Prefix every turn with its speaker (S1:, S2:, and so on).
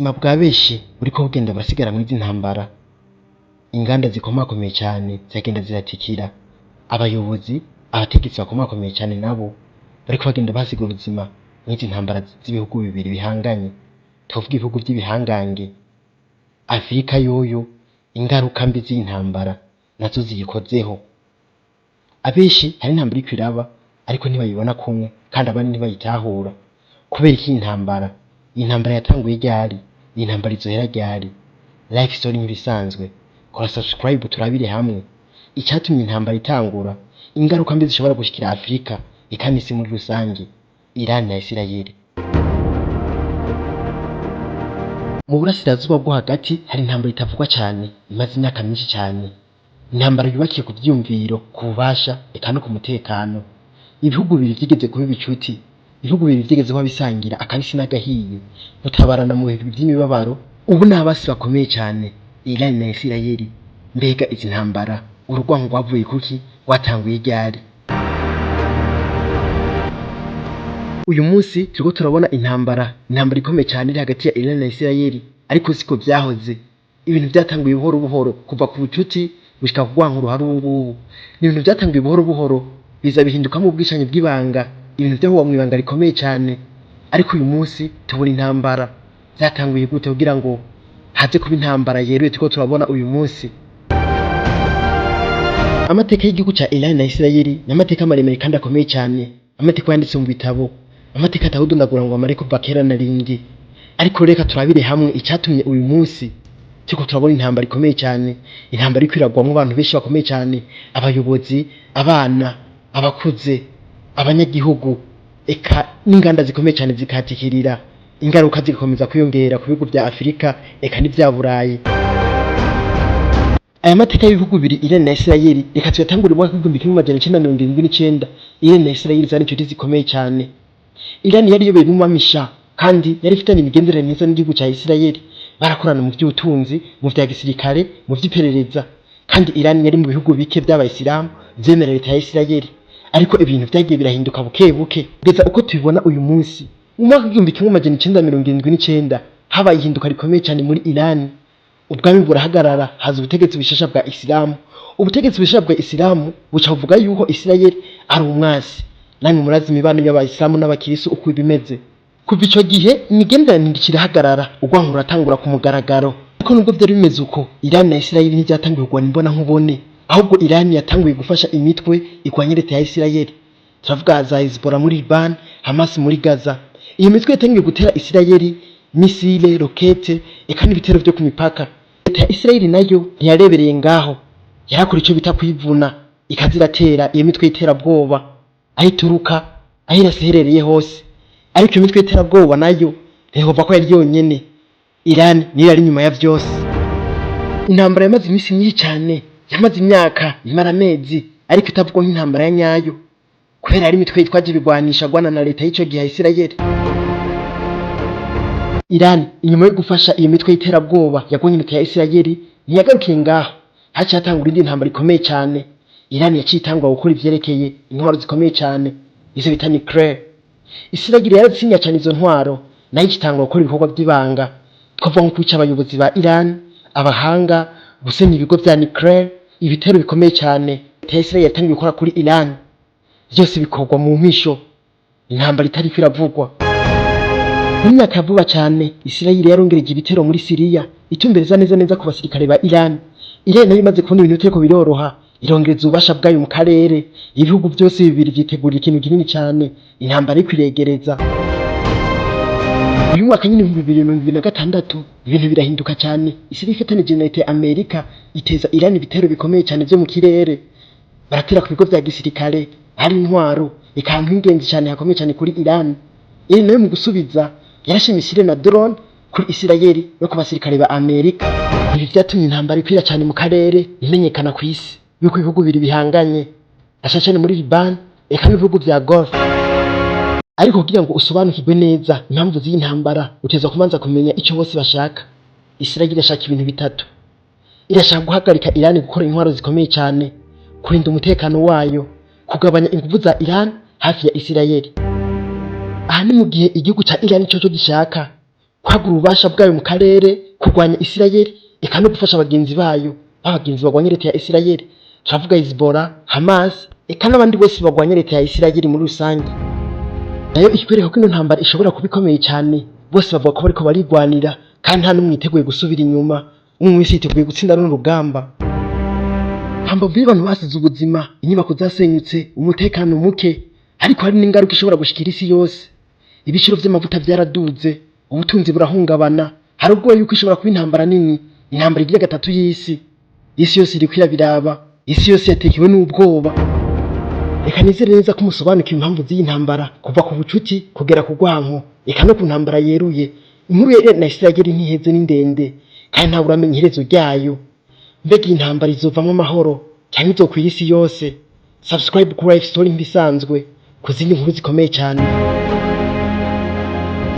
S1: Ubuzima bwa benshi buriko bugenda burasigara mw'izi ntambara. Inganda zikomakomeye cane ziragenda ziratikira. Abayobozi, abategetsi bakomakomeye cane nabo bariko bagenda bahasiga ubuzima mw'izi ntambara z'ibihugu bibiri bihanganye. Twovuga ibihugu vy'ibihangange. Afurika yoyo ingaruka mbi z'iyi ntambara nazo ziyikozeho. Abenshi hari intambara iriko iraba ariko ntibayibona kumwe kandi abandi ntibayitahura. Kubera iki iyi ntambara? Iyi ntambara yatanguye ryari? Iyi ntambara izohera ryari? Life story nk'ibisanzwe. Kora subscribe turabire hamwe icatumye intambara itangura, ingaruka mbi zishobora gushikira Afurika eka n'isi muri rusange, Iran na Isirayeli. Mu burasirazuba bwo hagati hari intambara itavugwa cane imaze imyaka myinshi cane. Intambara yubakiye ku vyiyumviro, ku bubasha eka no ku mutekano. Ibihugu bibiri vyigeze kuba ibicuti, ibihugu bibiri vyigeze kuba bisangira akabisi n'agahiye, gutabarana mu bihe vy'imibabaro, ubu ni abasi bakomeye cane, Iran na Isirayeli. Mbega izi ntambara, urwanko rwavuye kuki, rwatanguye ryari? Uyu munsi turiko turabona intambara, intambara ikomeye cane iri hagati ya Iran na Isirayeli, ariko siko vyahoze. Ibintu vyatanguye buhoro buhoro kuva ku bucuti gushika ku rwanko ruhari ubu ngubu. Ni ibintu vyatanguye buhoro buhoro biza bihindukamwo ubwicanyi bw'ibanga, ibintu vyahuwa mw'ibanga rikomeye cane. Ariko uyu munsi tubona intambara. Vyatanguye gute kugira ngo haze kuba intambara yeruye turiko turabona uyu munsi? Amateka y'igihugu ca Iran na Isirayeli ni amateka maremare kandi akomeye cane, amateka yanditse mu bitabo, amateka atawudondagura ngo amare kuva kera na rindi. Ariko reka turabire hamwe icatumye uyu munsi turiko turabona intambara ikomeye cane, intambara iriko iragwamwo abantu benshi bakomeye cane, abayobozi, abana, abakuze, abanyagihugu, eka n'inganda zikomeye cane zikahatikirira, ingaruka zigakomeza kwiyongera ku bihugu vya Afurika eka n'ivya Burayi. Aya mateka y'ibihugu bibiri Iran na Isirayeli reka tuyatangure mu mwaka w'1979. Iran na Isirayeli zari inshuti zikomeye cane. Iran yari iyobowe n'umwami Shah kandi yari ifitanye imigenderanire myiza n'igihugu ca Isirayeli. Barakorana mu vy'ubutunzi, mu vya gisirikare, mu vy'iperereza. Kandi Iran yari mu bihugu bike vy'abayisilamu vyemera leta ya Isirayeli. Ariko ibintu vyagiye birahinduka buke buke kugeza uko tubibona uyu munsi. Mu mwaka w'1979 habaye ihinduka rikomeye cane muri Iran. Ubwami burahagarara haza ubutegetsi bushasha bwa Isilamu. Ubutegetsi bushasha bwa Isilamu buca buvuga yuko Isirayeli ari umwasi. Namwe murazi imibano y'abayisilamu n'abakirisu uko bimeze. Kuva ico gihe imigenderanire irahagarara, urwanko ruratangura ku mugaragaro. Ariko nubwo vyari bimeze uko, Iran na Isirayeli ntivyatanguye kurwana imbona nkubone, ahubwo Iran yatanguye gufasha imitwe irwanya leta ya Isirayeli. Turavuga za Hezbollah muri Liban, Hamas muri Gaza. Iyo mitwe yatanguye gutera Isirayeli misile, rokete, eka n'ibitero vyo ku mipaka. Leta ya Isirayeli nayo ntiyarebereye ngaho, yarakora ico bita kwivuna, ikaza iratera iyo mitwe y'iterabwoba aho ituruka, aho irasa iherereye hose. Ariko iyo mitwe y'iterabwoba nayo ntihova ko yari yonyene, Iran niyo yari inyuma ya vyose. Intambara yamaze imisi myinshi cane, yamaze imyaka, imara amezi, ariko itavugwa nk'intambara ya nyayo, kubera yari imitwe yitwaje ibigwanisho agwana na leta y'ico gihe ya Isirayeli. Iran inyuma yo gufasha iyo mitwe y'iterabwoba yagwanye leta ya Isirayeli ntiyagarukiye ngaho, haciye hatangura indi ntambara ikomeye cane. Iran yaciye itangura gukora ivyerekeye intwaro zikomeye cane, izo bita nucléaire. Isirayeli yarazitinya cane izo ntwaro, nayo icitangura gukora ibikorwa vy'ibanga, twavuga nko kwica abayobozi ba Iran, abahanga, gusenya ibigo vya nucléaire, ibitero bikomeye cane leta ya Isirayeli yatanguye gukora kuri Iran. Vyose bikorwa mu mpisho, intambara itariko iravugwa. Mu myaka ya vuba cane, Isirayeli yarongereje ibitero muri Siriya, itumbereza neza neza ku basirikare ba Iran. Iran nayo imaze kubona ibintu bitariko biroroha, irongereza ububasha bwayo mu karere. Ibihugu vyose bibiri vyitegurira ikintu kinini cane, intambara iriko iregereza. Uyu mwaka nyene 2026 ibintu birahinduka cane. Isirayeli ifatanije na leta ya Amerika iteza Iran ibitero bikomeye cane vyo mu kirere. Baratera ku bigo vya gisirikare, hari intwaro, eka ahantu h'ingenzi cane hakomeye cane kuri Iran. Iran nayo mu gusubiza yarashe misile na drone kuri Isirayeli no ku basirikare ba Amerika. Ibi vyatumye intambara ikwira cane mu karere, imenyekana kw'isi yuko ibihugu bibiri bihanganye, na cane cane muri Liban eka n'ibihugu vya Gulf. Ariko kugira ngo usobanukirwe neza impamvu z'iyi ntambara, utegerezwa kubanza kumenya ico bose bashaka. Isirayeli irashaka ibintu bitatu. Irashaka guhagarika Iran gukora intwaro zikomeye cane, kurinda umutekano wayo, kugabanya inguvu za Iran hafi ya Isirayeli. Aha ni mu gihe igihugu ca Iran coco gishaka Kwagura ububasha bwayo mu karere, kurwanya Isirayeli, eka no gufasha bagenzi bayo, babagenzi barwanya leta ya Isirayeli. Turavuga Hezbollah, Hamas, eka n'abandi bose barwanya leta ya Isirayeli muri rusange. Nayo ikwereka ko ino ntambara ishobora kuba ikomeye cyane. Bose bavuga ko bariko barigwanira kandi nta n'umwe yiteguye gusubira inyuma. Umwe wese yiteguye gutsinda runo rugamba. Hambavu y'abantu basize ubuzima, inyubako zasenyutse, umutekano muke, ariko hari n'ingaruka ishobora gushikira isi yose. Ibiciro vy'amavuta vyaraduze, ubutunzi burahungabana. Hari ubwoba yuko ishobora kuba intambara nini, intambara igira gatatu y'isi. Isi yose iriko irabiraba, isi yose yatekewe n'ubwoba. Reka nizere neza ko musobanukiwe impamvu z'iyi ntambara, kuva ku bucuti kugera ku rwanko, eka no ku ntambara yeruye. Inkuru ya Iran na Isirayeli ntiheze, ni ndende, kandi ntawe uramenya iherezo ryayo. Mbega iyi ntambara izovamwo amahoro cyangwa izokwira isi yose? Subscribe kuri Life Story nk'ibisanzwe ku zindi nkuru zikomeye cyane.